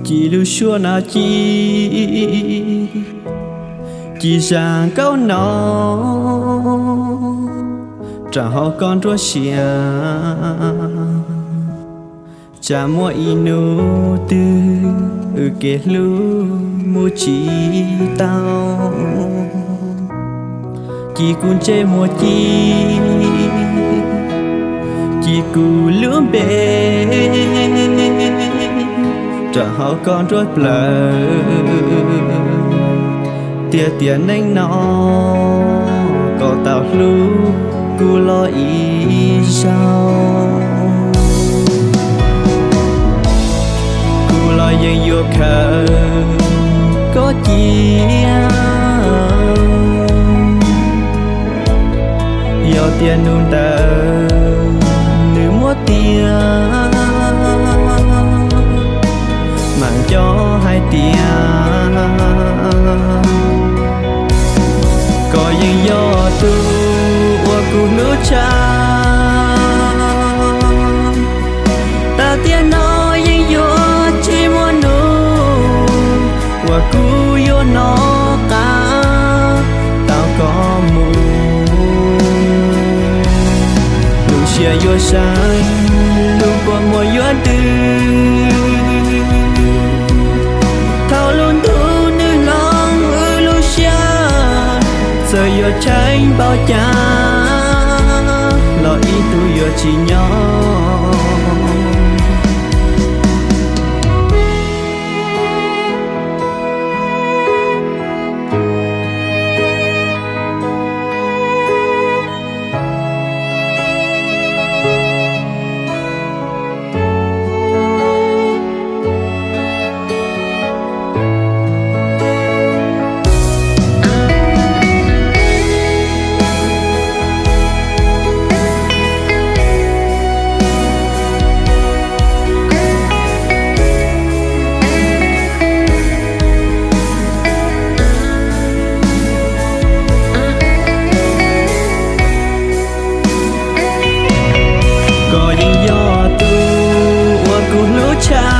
Ci lub suab no ci, ci zaj nkauj no rau hauv koj nruab siab. Tsam muaj ib hnub twg wb kev hlub mus tsis tau, ci kuv ntsej muag ci, ci kuv lub npe rau hauv koj nruab plawv. Tiag tiag neej no koj tau hlub kuv los ib zaug, kuv los yeej yuav khaws koj cia. Yog tias hnub ntawd nws muab tiag, mam nco hais tias koj yeej yog tus uas kuv hlub tshaj. Tag tiam no yeej yuav tsis muaj hnub uas kuv yuav hnov qab tau koj mus. Lub siab yuav seev, lub kua muag yuav ntws. Thaum lub ntuj nws hloov wb lub siab, txawm yuav cheem npaum cas los ib tug yuav tsis nyob. Koj yeej yog tus uas kuv hlub tshaj.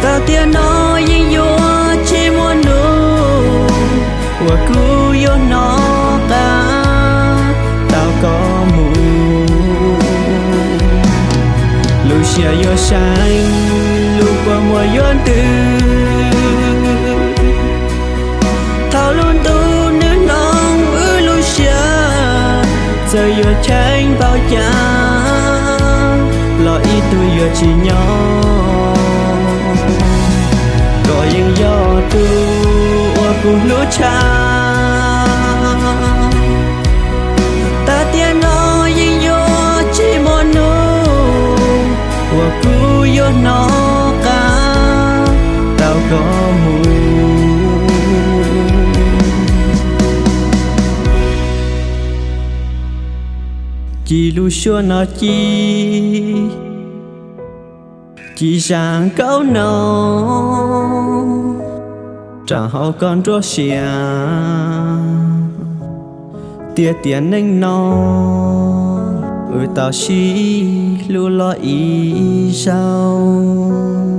Tag tiam no yeej yuav tsis muaj hnub uas kuv yuav hnov qab tau koj mus. Lub siab yuav seev, lub kua muag yuav ntws. Thaum lub ntuj nws hloov wb lub siab, txawm yuav cheem npaum cas los ib tug yuav tsis nyob. Koj yeej yog tus uas kuv hlub tshaj. Tag tiam no yeej yuav tsis muaj hnub uas kuv yuav hnov qab tau koj mus. Ci lub suab no ci, ci zaj nkauj no rau hauv koj nruab siab. Tiag tiag neej no wb tau sib hlub los ib zaug.